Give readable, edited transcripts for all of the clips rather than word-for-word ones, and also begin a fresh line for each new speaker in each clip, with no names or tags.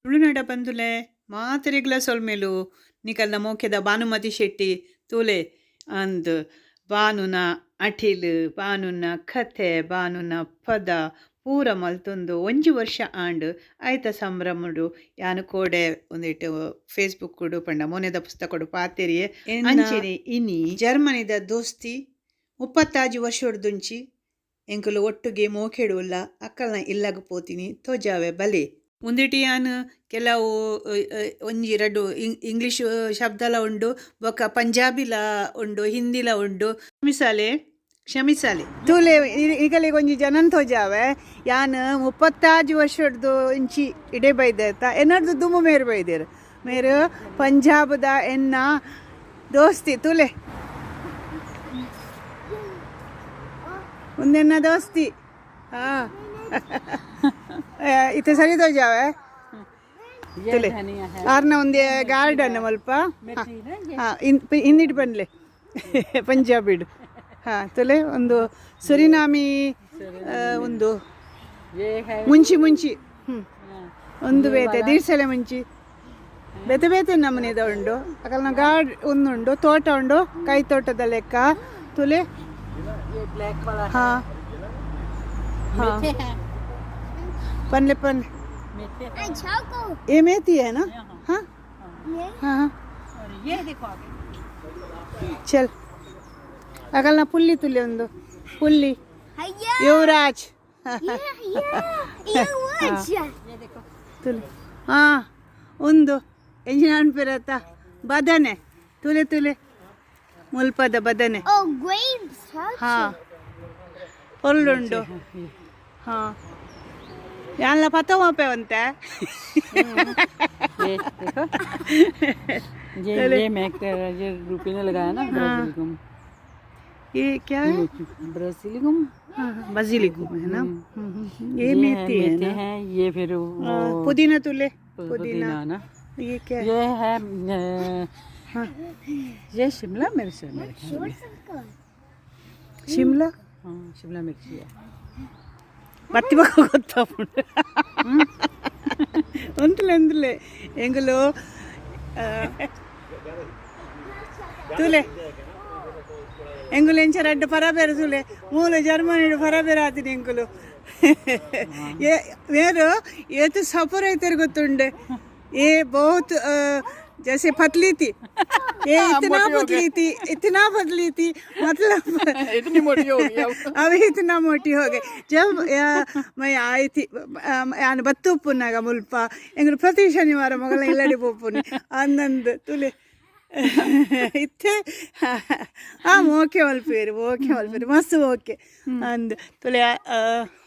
ತುಳುನಾಡ ಬಂದುಲೆ ಮಾತೆರೆಗ್ಲ ಸೊಲ್ಮೆಲು. ನಿಕಲ್ನ ಮೋಕೆದ ಭಾನುಮತಿ ಶೆಟ್ಟಿ. ತೂಲೆ ಅಂದ್ ಬಾನುನ ಅಟಿಲ್, ಬಾನುನ ಕಥೆ, ಬಾನುನ ಪದ ಪೂರ ಮಲ್ತೊಂದು ಒಂಜಿ ವರ್ಷ ಆಂಡ್. ಆಯ್ತ ಸಂಭ್ರಮಡು ಯಾನ್ ಕೋಡೆ ಒಂದಿಟ್ಟು ಫೇಸ್ಬುಕ್ ಪಂಡ ಮೋನೆದ ಪುಸ್ತಕಡು ಪಾತೆರಿಯೆ. ಅಂಚೆನೆ ಇನಿ ಜರ್ಮನಿದ ದೋಸ್ತಿ 36 ವರ್ಷೊಡ್ದುಂಚಿ ಎಂಕುಲು ಒಟ್ಟುಗೆ ಮೋಕೆಡು ಉಲ್ಲ. ಅಕ್ಕಲ್ನ ಇಲ್ಲಗ್ ಪೋತಿನಿ ತೋಜಾವೆ ಬಲೆ. ಉಂದೆಟ್ ಯಾನ್ ಕೆಲವು ಒಂಜಿ ರಡ್ಡ್ ಇಂಗ್ಲಿಷ್ ಶಬ್ದಲ ಉಂಡು, ಬೊಕ ಪಂಜಾಬಿಲ ಉಂಡು, ಹಿಂದಿಲ ಉಂಡು. ಕ್ಷಮಿಸಾಲೆ, ಕ್ಷಮಿಸಾಲೆ. ತೂಲೆ, ಈಗಲಿಗೆ ಒಂಜಿ ಜನನ್ ತೋಜಾವೆ. ಯಾನ್ 36 ವರ್ಷಡ್ದು ಇಂಚಿ ಇಡೆ ಬೈದೆ. ಎನ್ನರ್ದು ದುಂಬು ಮೇರು ಬೈದೇರು. ಮೇರು ಪಂಜಾಬ್ದ ಎನ್ನ ದೋಸ್ತಿ. ತೂಲೆ, ಉಂದೆನ್ನ ದೋಸ್ತಿ. ಹಾ, ಇತ್ತೆ ಸರಿ ತೋಜಾವೆ.
ये
ತುಲೆ.
धनिया है.
ಆರ್ನ ಒಂದೇ ಗಾರ್ಡನ್ ಮಲ್ಪ.
मिर्ची ना ये.
ಹಾ, ಹಿಂದಿಟ್ಟು ಬನ್ಲೆ ಪಂಜಾಬಿಡ್. ಹಾ, ತುಲೆ, ಒಂದು ಸುರಿನಾಮಿ ಒಂದು
ये है.
ಮುಂಚಿ ಮುಂಚಿ ಹ್ಮ್.
हाँ.
ಒಂದು ಬೇತೆ ದೀರ್ಸಲೆ ಮುಂಚಿ ಬೇತೆ ಬೇತೆ ನಮೂನೆದ ಉಂಡು. ಅಕಲ್ನ ಗಾರ್ಡ್ ಒಂದುಂಡು, ತೋಟ ಉಂಡು, ಕೈ ತೋಟದ ಲೆಕ್ಕ. ತುಲೆ.
ये ब्लैक वाला.
ಹಾ ಹಾ.
मेथे है.
ಪನ್ಲೆ ಪನ್ಲೆ.
मेथे है.
ये मेथी है ना? हाँ हाँ हाँ.
और ये देखो आगे.
ಚಲ್, ಅಕಲ್ನ ಪುಲ್ಲಿ. ತುಲೆ, ಒಂದು ಪುಲ್ಲಿ. ಯುವರಾಜ್.
ये देखो.
ತುಲೆ. ಹಾ, ಒಂದು ಎಂಜಿನ ಅನ್ಪಿರತ್ತ ಬದನೆ. ತುಲೆ ತುಲೆ, ಮುಲ್ಪದ ಬದನೆ.
Oh, grapes. Huh?
ಹಾ, ಪೊರ್ಲುಂಡು. ಹಾ, ಯಾನ್ಲ ಪತ್ತ ಮೋಪೆ ಒಂತೆ.
ये देखो, ये मैं ये रूपी ने लगाया ना ब्राजीलिकुम.
ये क्या है?
ब्राजीलिकुम.
हाँ, बजिलिकुम है ना? ये
ये
मेथी है
मेथे
ना?
है ये, फिर वो
हाँ, पुदीना. तुले, पुदीना.
पुदीना ना.
ये क्या है?
ये है
हाँ.
ये शिमला मिर्च है मेरे ख्याल में.
ಶಿಮ್ಲಾ.
हाँ, शिमला मिर्ची है.
ಬತ್ತಿ ಬಕ್ಕ ಗೊತ್ತಾಪುಂಡು. ಒಂತಲೆ ಒಂತಲೆ ಎಂಗುಲು. ತೂಲೆ, ಎಂಗುಲು ಎಂಚ ರಡ್ಡ್ ಪರಬೇರು. ತೂಲೆ, ಮೂಲ ಜರ್ಮನಿ ಪರಬೇರು ಆತಿನಿ ಎಂಕುಲು. ಏ ಮೇರು ಏತು ಸಫರ್ ಐತರ್ ಗೊತ್ತುಂಡೆ. ये बहुत जैसे पतली थी, ये इतना पतली थी, इतना पतली थी, मतलब
इतनी मोटी हो गई अब.
अब इतना मोटी हो गई. जब मैं आई थी, ಯಾನ್ ಬತ್ತುಪ್ಪುನಾಗ ಮುಲ್ಪ ಎಂಗುಲು ಪ್ರತಿ ಶನಿವಾರ ಮೊಗಲ ಇಲ್ಲಡೆ ಪೋಪುನಿ ಅಂದಂದು. ತುಲೆ, ಇತ್ತೆ ಆ ಮೋಕೆ ಮಲ್ಪೇರು, ಓಕೆ ಮಲ್ಪೇರು, ಮಸ್ತ್ ಓಕೆ ಅಂದ್. ತುಲೆ,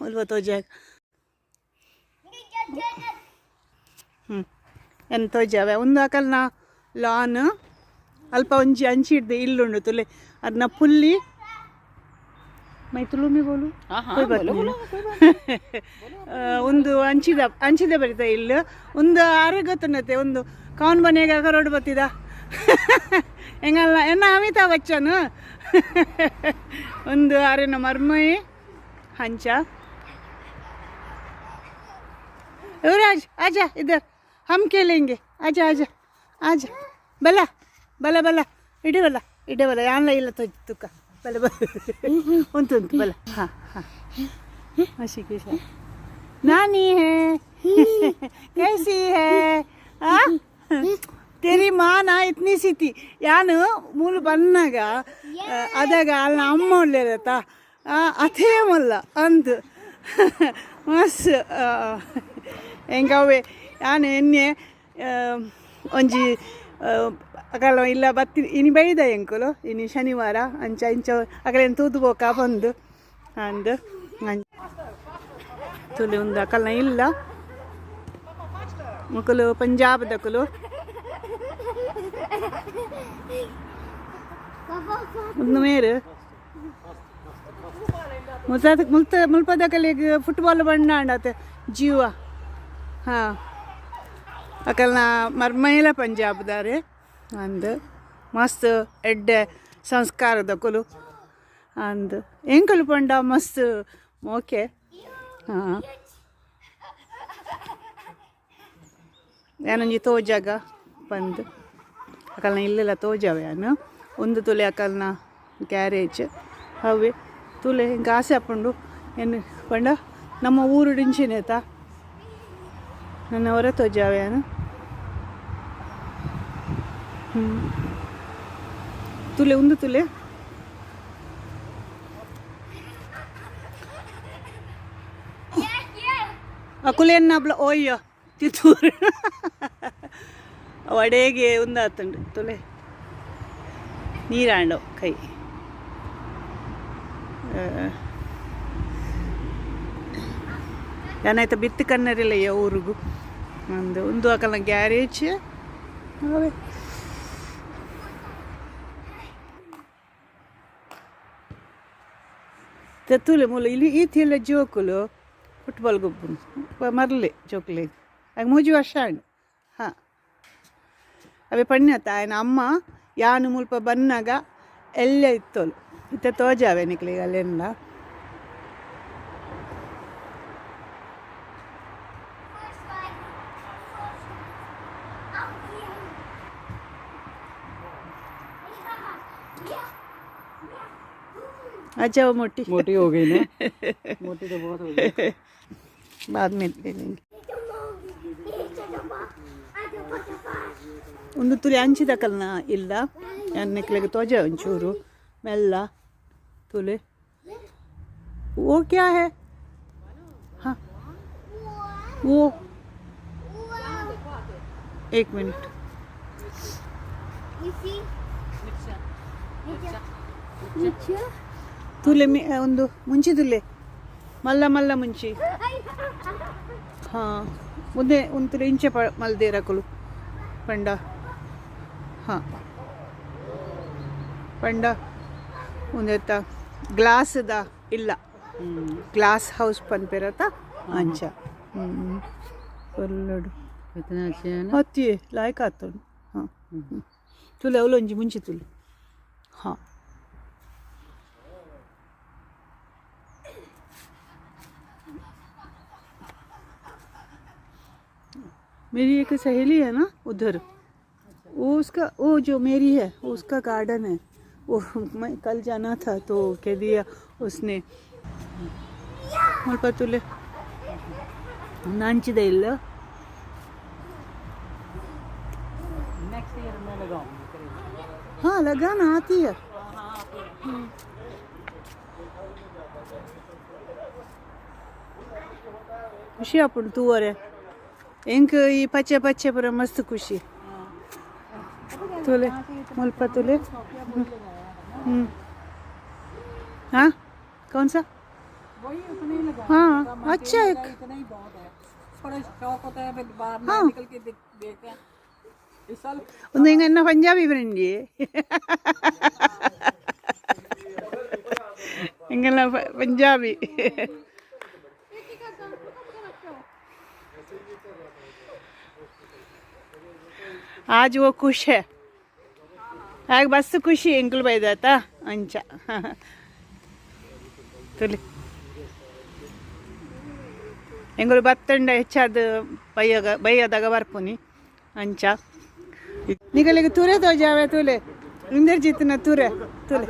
ಮುಲ್ಪ ತೋಜಾಗ ಹ್ಞೂ ಎನ್ ತೋಜಾವೆ. ಒಂದು ಅಕಲ್ನ ಲಾನ್. ಅಲ್ಪ ಒಂಜಿ ಅಂಚಿ ಹಿಡ್ದು ಇಲ್ಲುಂಡು. ತುಲೆ, ಅದನ್ನ ಪುಲ್ಲಿ. ಮೈ ತುಳು ಮೇ ಬೋಲು.
हाँ हाँ.
कोई बात
बोलो.
नहीं.
बोलो, कोई बात.
ಒಂದು ಅಂಚಿದ ಅಂಚಿದ ಬರಿತ ಇಲ್ಲ. ಒಂದು ಆರೆ ಗೊತ್ತುಂಡತೆ. ಒಂದು ಕೌನ್ ಬನೇಗ ಕರೋಡ್ಪತಿದ ಎಂಗಲ್ಲ ಎನ್ನ ಅಮಿತಾಬ್ ಬಚ್ಚನ್. ಒಂದು ಆರೆನ ಮರ್ಮಯಿ ಹಂಚ. युवराज, आजा इधर, हम खेलेंगे. आजा आजा आजा. ಬಲ ಬಲ ಬಲ, ಇಡೆ ಬಲ, ಇಡೆ ಬಲ. ಯಾನ್ಲ ಇಲ್ಲ ತುಕ್ಕ. ಬಲ ಬಲ, ಉಂಟು ಉಂಟು, ಬಲ. ಹಾಂ ಹಾಂ. नानी है, कैसी है? ಆ? तेरी माँ ना इतनी सी थी. ಯಾನು ಮೂಲು ಬನ್ನಾಗ ಅದಾಗ ಅಲ್ಲ ಅಮ್ಮ ಒಳ್ಳೆರತ್ತ ಅದೇ ಮಲ್ಲ ಅಂದು ಮಸ್ತ್ ಎಂಕವೇ. ಯಾನು ಎಣ್ಣೆ ಒಂಜಿ ಅಕಲ ಇಲ್ಲ ಬತ್ತಿ ಇನಿ ಬೈದ ಎಂಕುಲು. ಇನಿ ಶನಿವಾರ ಅಂಚ ಇಂಚ ಅಕಲೇನು ತೂದು ಬೋಕ ಬಂದು ಅಂದು. ತುಲೆ, ಒಂದು ಅಕಲ್ನ ಇಲ್ಲ. ಮುಕುಲು ಪಂಜಾಬ್ದಕುಲು. ಒಂದು ಮೇರು ಮುಲ್ತ ಮುಲ್ತ ಮುಲ್ಪದಕಲಿಗ್ ಫುಟ್ಬಾಲ್ ಬಣ್ಣ ಆಂಡತೆ ಜೀವ. ಹಾಂ, ಅಕಲ್ನ ಮರ್ಮೈಲ ಪಂಜಾಬ್ದಾರೆ ಅಂದ್. ಮಸ್ತ್ ಎಡ್ಡೆ ಸಂಸ್ಕಾರದಕುಲು ಅಂದ್. ಎಂಕುಲು ಪಂಡ ಮಸ್ತ್ ಓಕೆ. ಹಾಂ. ಯಾನೊಂಜಿ ತೋಜಾಗ ಬಂದು ಅಕಲ್ನ ಇಲ್ಲೆಲ್ಲ ತೋಜಾವೆ ಯಾನು ಒಂದು ತುಲೆ ಅಕಲ್ನ ಗ್ಯಾರೇಜ್ ಅವೇ ತುಲೆ ಹಿಂಗೆ ಆಸೆ ಆಪುಂಡು ಏನು ಪಂಡ ನಮ್ಮ ಊರು ಡಿಂಚಿನೇತ ನನ್ನ ಹೊರ ತೋಜಾವೆ ಯಾನು ತುಲೆ ಒಂದು ತುಲೆ ಅಕುಲೇನ ಓಯ್ಯೋ ತಿತ್ತೂರು ವಡೆಗೆ ಒಂದಾತುಂಡು ತುಲೆ ನೀರಾಂಡವು ಕೈ ಏನಾಯ್ತು ಬಿತ್ತು ಕನ್ನರಿಲ್ಲ ಊರಿಗೂ ಒಂದು ಒಂದು ಅಕಲ್ನ ಗ್ಯಾರೇಜ್ ಅವೇ ತುಲೆ ಮೂಲ ಇಲ್ಲಿ ಈತಿಲ್ಲ ಜೋಕುಲು ಫುಟ್ಬಾಲ್ ಗೊಬ್ಬು ಮರ್ಲೆ ಜೋಕುಲೆ ಆಗ ಮೂಜಿ ವರ್ಷ ಆಂಡ್ ಹಾಂ ಅವೇ ಪಣ್ಯತ ಆಯನ ಅಮ್ಮ ಯಾನು ಮುಲ್ಪ ಬನ್ನಾಗ ಎಲ್ಲ ಇತ್ತೋಲು ಇತ್ತ ತೋಜಾವೆ ನಿಕ್ಲಿಗ ಅಲ್ಲೆಲ್ಲ अच्छा वो मोटी
मोटी हो गई ना। मोटी तो बहुत हो गई।
बाद में ले लेंगे। ಒಂದು ತುಲಿ ಹಂಚಿದ ಕಲ್ನ ಇಲ್ಲ ಅನ್ನಕ್ಲೆಗೆ ತೋಜ ಒಂಚೂರು ಮೆಲ್ಲ ತುಲೆ वो क्या है? हाँ वो एक मिनट। ತುಲೆ ಒಂದು ಮುಂಚಿ ತುಲೆ ಮಲ್ಲ ಮಲ್ಲ ಮುಂಚಿ ಹಾಂ ಮುಂದೆ ಒಂದು ತುಲೆ ಇಂಚೆ ಪ ಮಲ್ದೇರಕುಲು ಪಂಡ ಹಾಂ ಪಂಡ ಒಂದೆತ್ತ ಗ್ಲಾಸ್ದ ಇಲ್ಲ ಗ್ಲಾಸ್ ಹೌಸ್ ಪನ್ಪೆರತ ಅಂಚ ಒಲ್ಲಡು
कितना अच्छे है ना।
ಅತ್ತಿ ಲಾಯ್ಕ್ ಆತುಂಡು ಹಾಂ ತುಲೆ ಅವಲೊಂಜಿ ಮುಂಚಿ ತುಲೆ ಹಾಂ मेरी एक सहेली है ना उधर, वो उसका वो जो मेरी है वो उसका गार्डन है, वो मैं कल जाना था तो कह दिया उसने ಮುಲ್ಪ ತುಲೆ ನಂಚಿದ ಇಲ್ಲ।
नेक्स्ट ईयर मैं लगाऊंगी।
हाँ लगाना आती है। ಖುಷಿ ಆಪುಂಡು ತೂವರೆ ಎಂಕ್ ಈ ಪಚ್ಚೆ ಪಚ್ಚೆ ಪೂರ ಮಸ್ತ್ ಖುಷಿ ತುಲೆ ಮುಲ್ಪ ತುಲೆ हाँ कौन सा?
वही उतना ही लगा।
हाँ अच्छा एक
इतना ही बहुत है, थोड़ा शौक होता है फिर बाहर
हाँ।
निकल के देखते हैं इस साल।
ಒಂದು ಹಿಂಗೆ ಎನ್ನ ಪಂಜಾಬಿ ಫ್ರೆಂಡಿ ಹಿಂಗೆಲ್ಲ पंजाबी। आज वो खुश है, ಆಗ ಬಸ್ ಖುಷಿ ಎಂಕುಲು ಬೈದಾತ ಅಂಚ ತುಲಿ ಎಂಗುಲು ಬತ್ತಂಡ ಹೆಚ್ಚಾದ ಬೈಯಗ ಬೈಯದಾಗ ಬರ್ಪುನಿ ಅಂಚ ನಿಗಲಿಗೆ ತುರೆ ತೋಜಾವೆ ತುಲೆ ಇಂದರ್ಜಿತ್ನ ತುರೆ ತುಲೆ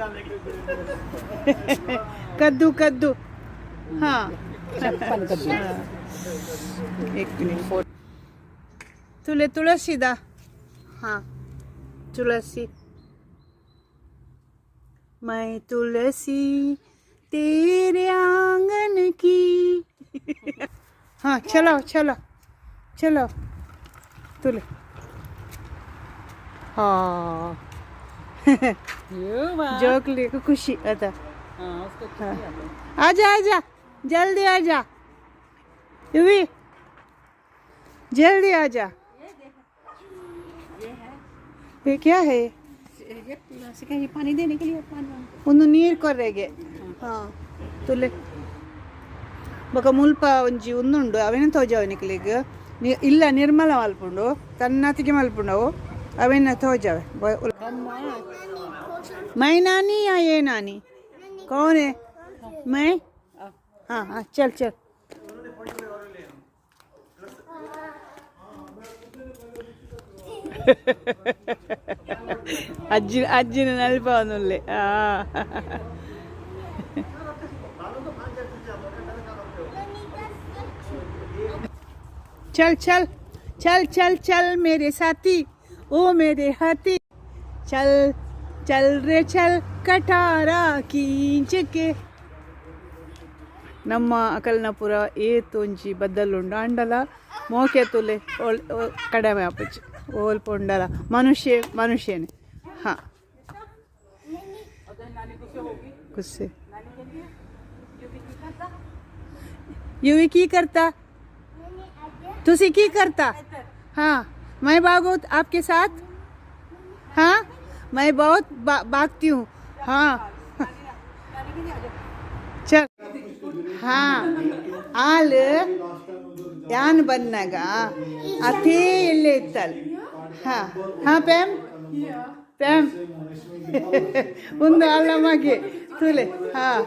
ಕದ್ದು ಕದ್ದು ಹಾಂ एक मिनट तुले तुलसी दा हाँ तुलसी मैं तुलसी तेरे आंगन की हाँ चलो चलो चलो तुले हाँ जोकली को खुशी अदा
हाँ उसको खुशी आती है।
आजा आजा जल्दी आजा युवी जल्दी आजा। ये क्या है?
ये ये पानी देने के लिए पानी
ಒಂದು ನೀರು ಕೊರ್ರೆಗೆ ಹಾಂ ತುಲೆ ಬೊಕ ಮುಲ್ಪ ಒಂಜಿ ಉಂದುಂಡು ಅವೇನ ತೋಜಾವು ನಿಕ್ಲೆಗ್ ಇಲ್ಲ ನಿರ್ಮಲ ಮಲ್ಪುಂಡು ತನ್ನತಿಗೆ ಮಲ್ಪುಂಡು ಅವು ಅವೇನ ತೋಜಾವೆ. मैं नानी या ये नानी कौन है? मैं हाँ हाँ चल चल। ಅಜ್ಜಿ ಅಜ್ಜಿನ ನಲ್ಪವನುಲ್ಲೆ. ಆ चल चल चल चल चल मेरे साथी, ओ मेरे हाथी, चल चल रे चल कटारा खींच के. ನಮ್ಮ ಅಕಲ್ನಪುರ ಏತೊಂಜಿ ಬದ್ದಲುಂಡು ಅಂಡಲ ಮೋಕೆ ತುಲೆ ಓಲ್ ಕಡಿಮೆ ಆಪುಜಿ ಓಲ್ ಪೊಂಡಲ ಮನುಷ್ಯ ಮನುಷ್ಯನೇ. ಹಾಂ, ಗುಸ್ಸೆ. ಯುವಿ की करता? तुसी की करता? हाँ, मैं भागो आपके साथ? हाँ, मैं बहुत भागती हूँ. हाँ, चल. हाँ, ಆಲ್ ಯಾನ್ ಬನ್ನಾಗ ಅತೇ ಎಲ್ಲೇ ಇತ್ತಲ್. ಹಾಂ ಹಾಂ, ಪ್ಯಾಮ್ ಪ್ಯಾಮ್ ಒಂದು ಅಲ್ಲ ಮಗೆ ತುಲೆ. ಹಾಂ,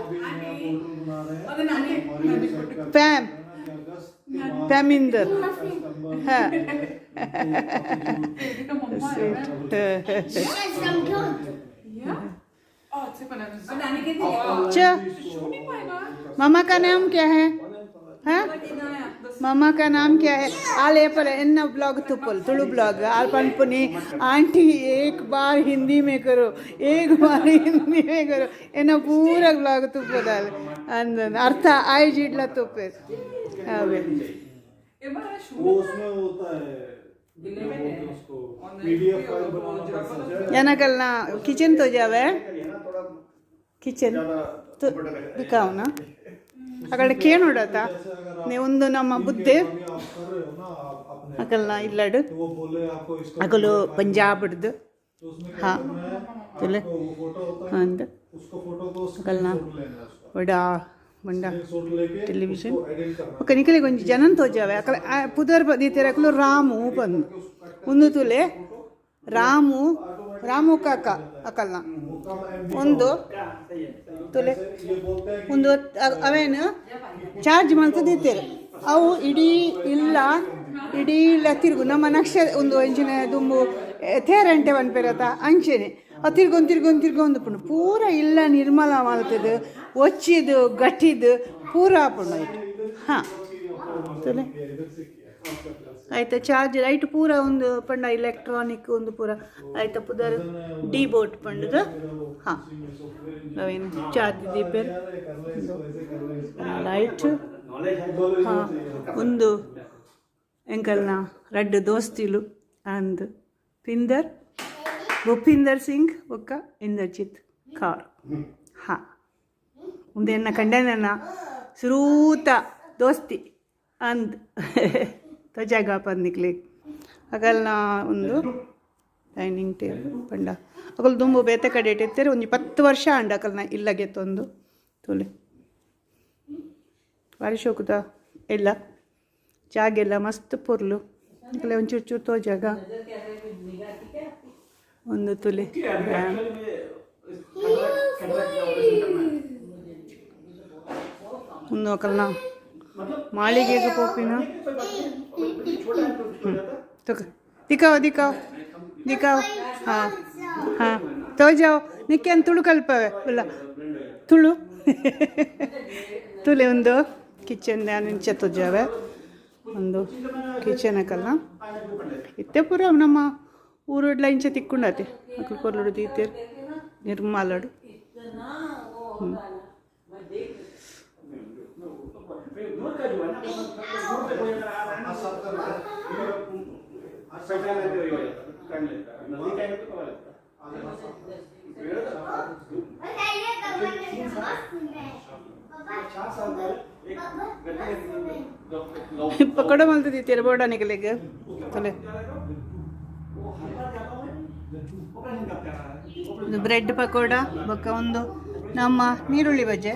ಪ್ಯಾಮ್ ಪ್ಯಾಮಿಂದರ್. ಹಾಂ. च मामा का नाम क्या है? हाँ, मामा का नाम क्या है? आले पर एन्न ब्लॉग तुपल तुळु ब्लॉग आल पनपुनी आंटी एक बार हिंदी में करो, एक बार हिंदी में करो. एन्न पूरा ब्लॉग तुಪ್ಪದಾल ಅಂದ ಅರ್ಥ ಆಯ್ಜಿಡ್ಲ ತುಪ್ಪೆ ಅವೇ.
वो उसमें होता है, क्या बोलते हैं उसको, पीडीएफ फाइल बनाना पड़ता है.
ಏನಕಲ್ನ ಕಿಚನ್ ತೋಜಾವೆ, ಕಿಚನ್ ದಿಕ್ಕಾವನ ಅಕಡೆ ಕೇಣುಡತ ಒಂದು ನಮ್ಮ ಬುದ್ಧಿ.
अभी आप कर रहे हो ना, आप अपने
ಅಕಲ್ನ ಇಲ್ಲಡು
तो वो बोले आपको इसका
ಅಕಲು ಪಂಜಾಬ್ಡ್ದು.
तो उसमें क्या
हाँ।
करना है?
तुले।
आपको वो फोटो होता है,
ಅಂದ
उसको फोटो को
ಅಕಲ್ನ
स्क्रीनशॉट लेना है उसका.
ವಡ ಬಂಡ
स्क्रीनशॉट लेके
ಟೆಲಿವಿಷನ್.
उसको एडिट करना.
ఒక ನಿಕಲೆ ಕೊಂಚ ಜನನ್ ತೋಜಾವೆ. ಅಕಲ ಪುದರ್ ದೀತೆರ್ ಅಕಲು ರಾಮು ಬಂದು ಒಂದು ತುಲೆ ರಾಮು ರಾಮು ಕಾಕ ಅಕಲ್ನ ಒಂದು ತುಲೆ.
ये बोलते हैं
ಒಂದು ಅವೇನು ಚಾರ್ಜ್ ಮಾಡ್ತಾ ದೀತೆರ್ ಅವು ಇಡೀ ಇಲ್ಲ ಇಡೀ ಇಲ್ಲ ತಿರುಗು ನಮ್ಮ ನಕ್ಷ ಒಂದು ಅಂಚಿನ ದುಂಬು ತೇರಂಟೆ ಪನ್ಪೆರತ ಅಂಚೆನೆ ಅವು ತಿರ್ಗೊಂದು ತಿರ್ಗೊಂದು ತಿರ್ಗೊಂದು ಪುಂಡು ಪೂರ ಇಲ್ಲ ನಿರ್ಮಲ ಮಲ್ತದು ಒಚ್ಚಿದು ಗಟ್ಟಿದು ಪೂರ ಆಪುಂಡು ಐಟ್. ಹಾಂ, ತುಲೆ ಆಯ್ತಾ ಚಾರ್ಜ್ ಲೈಟ್ ಪೂರ ಒಂದು ಪಂಡ ಇಲೆಕ್ಟ್ರಾನಿಕ್ ಒಂದು ಪೂರ ಆಯ್ತಾ ಪುದರ್ ಡಿ ಬೋಟ್ ಪಂಡದು. ಹಾಂ, ಅವೇನು ಚಾರ್ಜ್ ದೀಪೆರ್ ಲೈಟ್. ಹಾಂ, ಒಂದು ಎಂಕಲ್ನ ರಡ್ಡು ದೋಸ್ತಿಲು ಅಂದ್ ಪಿಂದರ್ ಭೂಪಿಂದರ್ ಸಿಂಗ್ ಬೊಕ್ಕ ಇಂದರ್ಜಿತ್ ಕೌರ್. ಹಾಂ, ಉಂದೆನ್ನ ಕಂಡನ ಸುರೂತ ದೋಸ್ತಿ ಅಂದ್ ತೊಜಾಗ ಪಂದಿಕ್ಲೆ. ಅಗಲ್ನ ಒಂದು ಡೈನಿಂಗ್ ಟೇಬಲ್ ಪಂಡ ಅಗಲ್ ದುಂಬು ಬೇತೆ ಕಡೆ ಇಟ್ಟಿರ್ತಾರೆ. ಒಂಜಿ 10 ವರ್ಷ ಅಂಡ ಅಕಲ್ನ ಇಲ್ಲಗೆ ತೊಂದು ತೊಲೆ ಬಾರಿ ಶೋಕುದ ಎಲ್ಲ ಜಾಗೆಲ್ಲ ಮಸ್ತ್ ಪೊರ್ಲು. ಅಕಲೆ ಒಂಚೂರು ಚೂರು ತೋಜಾಗ ಒಂದು ತುಲೆ ಒಂದು ಅಕಲ್ನ ಮಾಳಿಗೆಗೆ ಪೋಪಿನ ತಕ ದಿಕ್ಕಾವ್ ದಿಕ್ಕಾವ್ ದಿಕ್ಕಾವ್. ಹಾಂ ಹಾಂ, ತೋಜಾವ್ ನಿಕ್ಕೇನು ತುಳು ಕಲ್ಪವೆ ಇಲ್ಲ ತುಳು ತುಲೆ. ಒಂದು ಕಿಚನ್ ಇಂಚ ತೋಜಾವೆ ಒಂದು ಕಿಚನ್ ಅಕಲ್ನ ಇತ್ತೆ ಪೂರ ನಮ್ಮ ಊರುಡ್ಲ ಇಂಚ ತಿಕ್ಕೊಂಡಾತೆ ಅಕಲ್ ಪೊರ್ಲುಡು ದೀತೆರ್ ನಿರ್ಮಾಲಡು. ಪಕೋಡ ಮಲ್ತ ದೀತೆರ್ ಬೋಡ ನಿಕಲೆಗ್ ತೊಲೆ. ಒಂದು ಬ್ರೆಡ್ ಪಕೋಡ ಬೊಕ್ಕ ಒಂದು ನಮ್ಮ ನೀರುಳ್ಳಿ ಬಜ್ಜೆ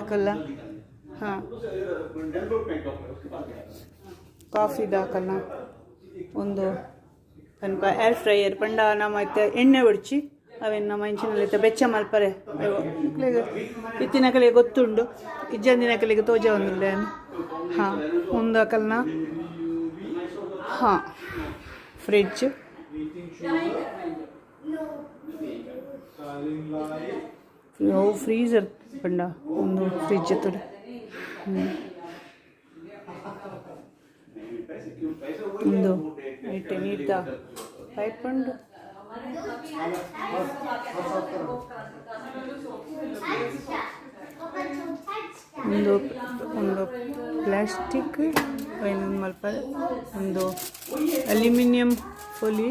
ಅಕಲ್ಲ. ಹಾಂ, ಕಾಫಿ ದಾಕಲ್ಲ ಒಂದು ಪನ್ಪ ಏರ್ ಫ್ರೈಯರ್ ಪಂಡ ನಮ್ಮ ಇತ್ತೆ ಎಣ್ಣೆ ಒಡ್ಚಿ ಅವೇನು ನಮ್ಮ ಇಂಚಿನಲ್ಲಿ ಬೆಚ್ಚ ಮಲ್ಪರೆ ನಿಕ್ಲೆಗ್ ಇತ್ತಿನಕಲೆಗ್ ಗೊತ್ತುಂಡು, ಇಜ್ಜಂದಿನಕಲೆಗ್ ತೋಜ ಒಂದುಲ್ಲೆ. ಹಾಂ, ಒಂದು ಅಕಲ್ನ. ಹಾಂ, ಫ್ರಿಡ್ಜ್. ಅವು ಫ್ರೀಸರ್ ಪಂಡ ಒಂದು ಫ್ರಿಜ್ ತುಲೆ. ಒಂದು ಐಟೆ ನೀರ್ದ ಪೈಪ್ ಉಂಡು. ಒಂದು ಒಂದು ಪ್ಲಾಸ್ಟಿಕ್ ಮಲ್ಪ, ಒಂದು ಅಲ್ಯೂಮಿನಿಯಂ ಫೋಲಿ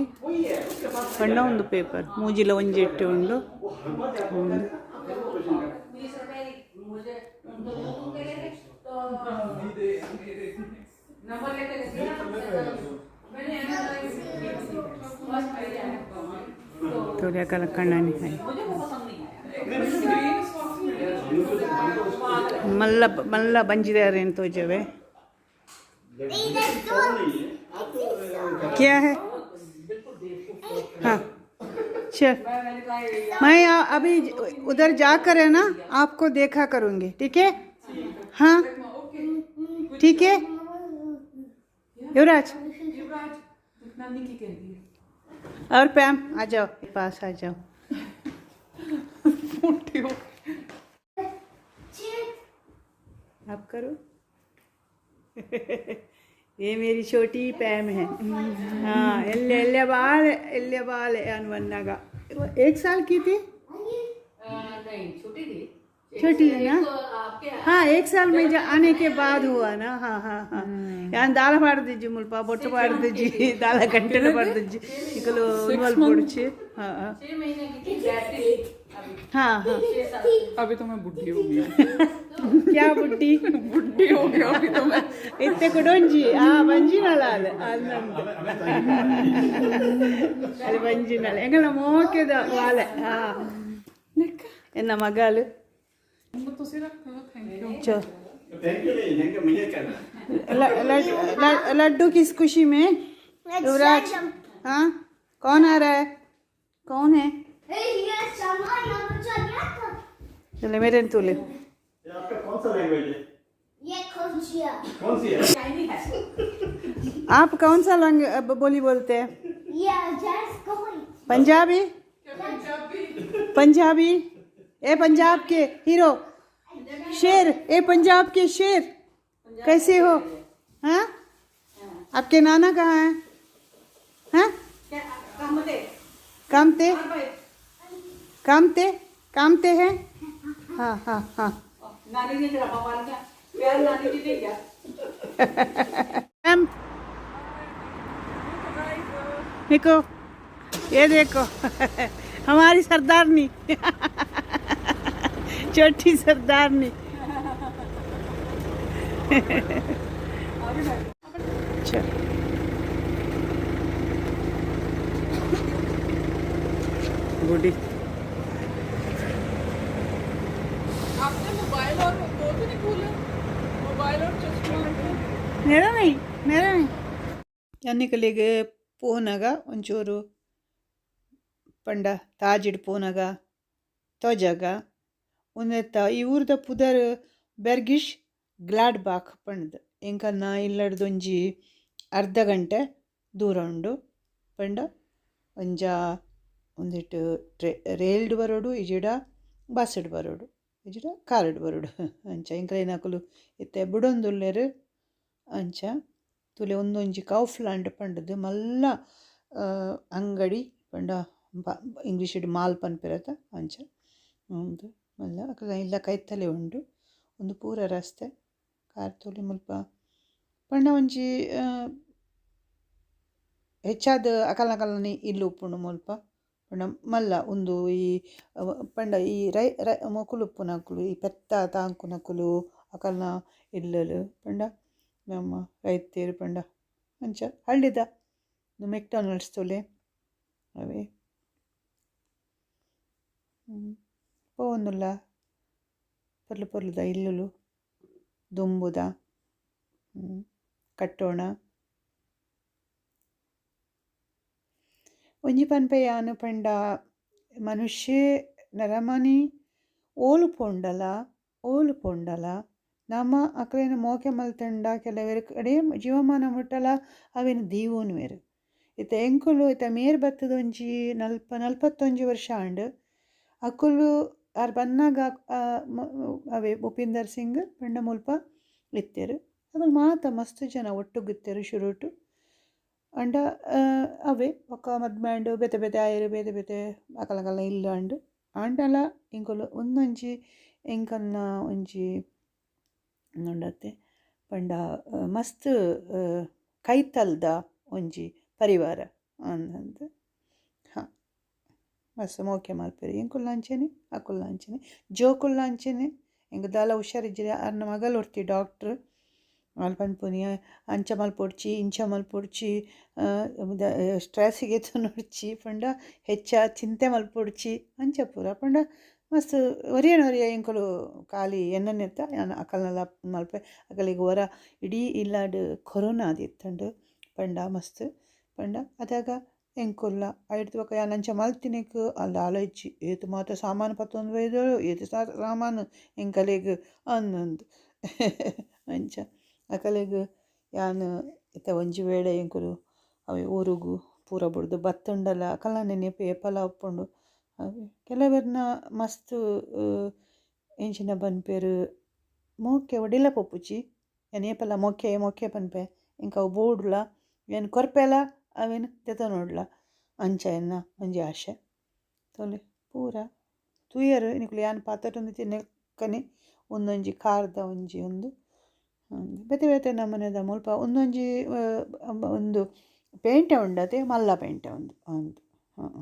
ಪಂಡ, ಒಂದು ಪೇಪರ್ ಮೂಜಿಲ ಒಂಜಿ ಇಟ್ಟು ಉಂಡು. ಒಂದು ತೋರ್ಯಾಕಲ ಕಣ್ಣನಿ ಮಲ್ಲ ಮಲ್ಲ ಬಂಜಿದಾರೆ ತೋಜವೆ. क्या है? हाँ, चल, मैं अभी उधर जाकर है ना आपको देखा करूँगी, ठीक है? हाँ, ठीक है युवराज। और पैम आ जाओ, पास आ जाओ।
मोटी हो।
आप करो। ये मेरी छोटी पैम है। हाँ, एल्ले एल्ले बाल, एल्ले बाल अनवन्नागा 1 साल की थी।
नहीं, छोटी थी।
छोटी है ना? हाँ, 1 साल में आने के बाद हुआ ना। हाँ हाँ हाँ, ಯಾನ್ ದಾಲ ಪಾಡ್ದಿಜ್ಜಿ ಮುಲ್ಪ, ಬೊಟ್ಟು ಪಾಡ್ದಿಜ್ಜಿ, ದಾಲ ಗಂಟೆಲ ಪಾಡ್ದಿಜ್ಜಿ, ಇಕಲು ಮಲ್ಪೊಡ್ಚಿ. ಹಾಂ ಹಾಂ हाँ हाँ।
अभी तो मैं बुढ़ी हो गई।
क्या बुड्ढी?
बुढ़ी हो गया अभी तो मैं।
ಇತ್ತೆ ಕುಡೊಂಜಿ ಆ ಬಂಜಿನಲ ಅಲ್ಲ ಅಂದಂದು ಅಲ್ಲಿ ಬಂಜಿನಲ ಎಂಗಲ ಮೋಕೆದ ವಾಲೆ. ಹಾ, ಎನ್ನ ಮಗಲು.
Thank you.
चल।
Thank you नहीं, thank you मुझे करना।
लड्डू किस खुशी में, युवराज? हाँ, कौन आ रहा है? कौन है? चले मेरे तुले।
ये आपका कौन सा लैंग्वेज है?
ये कौन सी है?
कौन सी है?
आप कौन सा लैंग्वेज बोली बोलते हैं?
ये जैस कोई
पंजाबी, पंजाबी। ए पंजाब के हीरो शेर, ए पंजाब के शेर, कैसे हो? हाँ, आपके नाना कहाँ हैं? हाँ, कामते कामते कामते हैं। हाँ हाँ हाँ।
नानी ने ड्रामा मार दिया प्यार नानी जी ने क्या।
मैम देखो, ये देखो हमारी सरदारनी, छोटी सरदारनी। चल। गुडी।
आपने मोबाइल और वो तो नहीं भूले, मोबाइल और चश्मा?
मेरा नहीं, मेरा नहीं. ಯಾನಿಕಲಿಗೆ ಪೋನಗ ಒಂಚೂರು ಪಂಡ ತಾಜಿಡ್ ಪೋನಗ ತೋಜಾಗ ಉಂದೆತ್ತ ಈ ಊರ್ದ ಪುದರ್ ಬೆರ್ಗಿಶ್ ಗ್ಲಾಡ್ ಬಾಕ್ ಪಂಡ್ದ್. ಎಂಕಲ್ನ ಇಲ್ಲಡ್ದೊಂಜಿ ಅರ್ಧ ಗಂಟೆ ದೂರ ಉಂಡು. ಪಂಡ ಒಂಜ ಒಂದಿಟ್ಟು ಟ್ರೇ ರೈಲ್ಡ್ ಬರೋಡು, ಇಜಿಡ ಬಸ್ಡ್ ಬರೋಡು, ಇಜಿಡ ಕಾರ್ಡ್ ಬರೋಡು. ಅಂಚ ಎಂಕಲೆನಕುಲು ಇತ್ತೆ ಬುಡೊಂದುಲ್ಲೆರ್. ಅಂಚ ತೂಲೆ, ಉಂದೊಂಜಿ ಕೌಫ್ಲ್ಯಾಂಡ್ ಪಂಡ್ದ್ ಮಲ್ಲ ಅಂಗಡಿ, ಪಂಡ ಇಂಗ್ಲೀಷಿಡ್ ಮಾಲ್ ಪನ್ಪೆರತ ಅಂಚ. ಉಂದು ಮಲ್ಲ ಅಕಲ್ನ ಇಲ್ಲ ಕೈತಲೆ ಉಂಡು. ಉಂದು ಪೂರ ರಸ್ತೆ, ಕಾರ್ ತೋಲಿ ಮುಲ್ಪ. ಪಂಡ ಒಂಜಿ ಹೆಚ್ಚಾದ್ ಅಕಲ್ನಕಲ್ನ ಇಲ್ಲು ಉಪ್ಪುಂಡು ಮುಲ್ಪ. ಪಂಡ ಮಲ್ಲ ಉಂದು ಈ ಪಂಡ ಈ ರೈ ರೈ ಮೊಕುಲು ಉಪ್ಪುನಕುಲು, ಈ ಪೆತ್ತ ತಾಂಕುನಕುಲು ಅಕಲ್ನ ಇಲ್ಲಲು, ಪಂಡ ನಮ್ಮ ರೈತೆರ್ ಪಂಡ ಅಂಚ ಹಳ್ಳಿದ ಮೆಕ್ಡೊನಾಲ್ಡ್ಸ್ ತೂಲೆ ಅವೇ ಪೋವೊಂದುಲ್ಲ. ಪೊರ್ಲು ಪೊರ್ಲುದ ಇಲ್ಲುಲು, ದುಂಬುದ ಕಟ್ಟೋಣ. ಒಂಜಿ ಪನ್ಪೆ ಯಾನ್, ಪಂಡ ಮನುಷ್ಯೆ ನರಮನಿ ಓಲು ಪೋಂಡಲ ಓಲು ಪೋಂಡಲ ನಮ ಅಕ್ಲೆನ ಮೋಕೆ ಮಲ್ತಂಡ ಕೆಲವೆರ್ ಕಡೆ ಜೀವಮಾನ ಮುಟ್ಟಲ ಅವೆನ್ ದೀವೊನುವೆರ್. ಇತ್ತೆ ಎಂಕುಲು ಇತ್ತೆ ಮೇರ್ ಬತ್ತದ ಒಂಜಿ ನಲ್ಪ 41 ವರ್ಷ ಆಂಡ್. ಅಕುಲು ಆರ್ ಬನ್ನಾಗ ಅವೇ ಭೂಪಿಂದರ್ ಸಿಂಗ್ ಪಂಡ ಮುಲ್ಪ ಇತ್ತೆರ್. ಅಕುಲು ಮಾತ ಮಸ್ತ್ ಜನ ಒಟ್ಟುಗಿತ್ತೆರ್ ಶುರುಟು. ಆಂಡ ಅವೇ ಬೊಕ್ಕ ಮದ್ಮೆ ಆಂಡ್, ಬೇತೆ ಬೇತೆ ಆಯೆರ್, ಬೇತೆ ಬೇತೆ ಅಕಲಕಲ್ನ ಇಲ್ಲ್ ಆಂಡ್. ಆಂಡಲ ಎಂಕುಲು ಉಂದೊಂಜಿ ಎಂಕಲ್ನ ಒಂಜಿ ಉಂಡತ್ತೆ ಪಂಡ ಮಸ್ತ್ ಕೈತಲ್ದ ಒಂಜಿ ಪರಿವಾರ ಅಂದಂದ್. ಹಾಂ, ಮಸ್ತ್ ಮೋಕೆ ಮಲ್ಪೆರ್. ಎಂಕುಲ್ನ ಅಂಚೆನೆ ಅಕುಲ್ನ ಅಂಚೆನೆ ಜೋಕುಲ್ನ ಅಂಚೆನೆ. ಎಂಕ್ ದಾಲ ಹುಷಾರಿಜ್ಜಿಡ ಅರ್ನ ಮಗಲ್ ಒರ್ತಿ ಡಾಕ್ಟ್ರ್. ಆಲ್ ಪನ್ಪುನಿ ಅಂಚ ಮಲ್ಪೊಡ್ಚಿ ಇಂಚ ಮಲ್ಪೊಡ್ಚಿ, ಸ್ಟ್ರೆಸ್ಸಿಗೆ ಎತ್ತೊನೊಡ್ಚಿ ಪಂಡ ಹೆಚ್ಚ ಚಿಂತೆ ಮಲ್ಪೊಡ್ಚಿ ಅಂಚ ಪೂರ ಪಂಡ ಮಸ್ತ್ ಒರಿಯನ ಒರಿಯ ಎಂಕುಲು ಖಾಲಿ ಎನ್ನನೆತ್ತ ಯಾನ್ ಅಕಲ್ನೆಲ ಮಲ್ಪೆ. ಅಕಲೆಗ್ ಒರ ಇಡೀ ಇಲ್ಲಡ್ ಕೊರೋನಾ ಆದಿತ್ತುಂಡು ಪಂಡ ಮಸ್ತ್ ಪಂಡ ಅದಗ ಎಂಕುಲ್ಲ ಐಡ್ದ್ ಬೊಕ ಯಾನ್ ಅಂಚ ಮಲ್ತಿನೆಕ್ ಅಲ್ ದಾಲ ಇಜ್ಜಿ, ಏತ್ ಮಾತ ಸಾಮಾನು ಪತ್ತೊಂದು ಬೈದೊಲು, ಏತ್ ಸಾಮಾನು ಎಂಕಲೆಗ್ ಅಂದಂದು. ಅಂಚ ಅಕಲೆಗ್ ಯಾನ್ ಇತ್ತೆ ಒಂಜಿ ವೇಳೆ ಎಂಕುಲು ಅವೆ ಊರುಗು ಪೂರ ಬುಡ್ದು ಬತ್ತುಂಡಲ ಅಕಲ್ನ ನೆನೆಪು ಏಪಲ ಉಪ್ಪುಂಡು. ಕೆಲವೆರ್ನ ಮಸ್ತ್ ಎಂಚಿನ ಪನ್ಪೆರ್ ಮೋಕೆ ಒಡಿಲ ಪೋಪುಜಿ. ಯಾನ್ ಏಪಲ ಮೋಕೆ ಮೋಕೆ ಪನ್ಪೆ, ಎಂಕ್ ಅವು ಬೋಡುಲ, ಯಾನ್ ಕೊರ್ಪೆಲ ಅವೆನ್ ದೆತೊನೊಡ್ಲ ಅಂಚ ಎನ್ನ ಒಂಜಿ ಆಶೆ. ತೂಲೆ ಪೂರ ತೂಯರ್ ನಿಕುಲು ಯಾನ್ ಪಾತೆರೊಂದಿತ್ತಿನಕನೆ ಉಂದೊಂಜಿ ಕಾರ್ದ ಒಂಜಿ ಉಂದು ಬೇತೆ ಬೇತೆ ನಮೂನೆದ ಮುಲ್ಪ ಉಂದೊಂಜಿ ಉಂದು ಪೇಂಟೆ ಉಂಡತೆ ಮಲ್ಲ ಪೇಂಟೆ ಉಂದು ಅಂದ್. ಹಾಂ,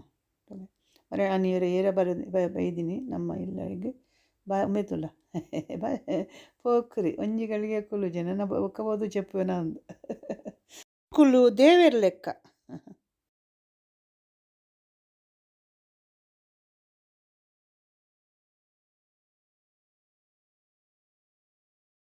ಅನಿ ಏರ ಬರ ಬೈದಿನಿ ನಮ್ಮ ಇಲ್ಲಗ್ ಬ ಉಂಬೆತುಲ್ಲ ಪೋಕ್ರಿ ಒಂಜಿ ಗಳಿಗೆ ಕುಲ್ಲುಜೆ ನನ್ನ ಬೊಕ್ಕ ಪೋದು ಚೆಪ್ಪುವೆನ ಅಂದ್. ಕುಲು ದೇವೆರ್ ಲೆಕ್ಕ.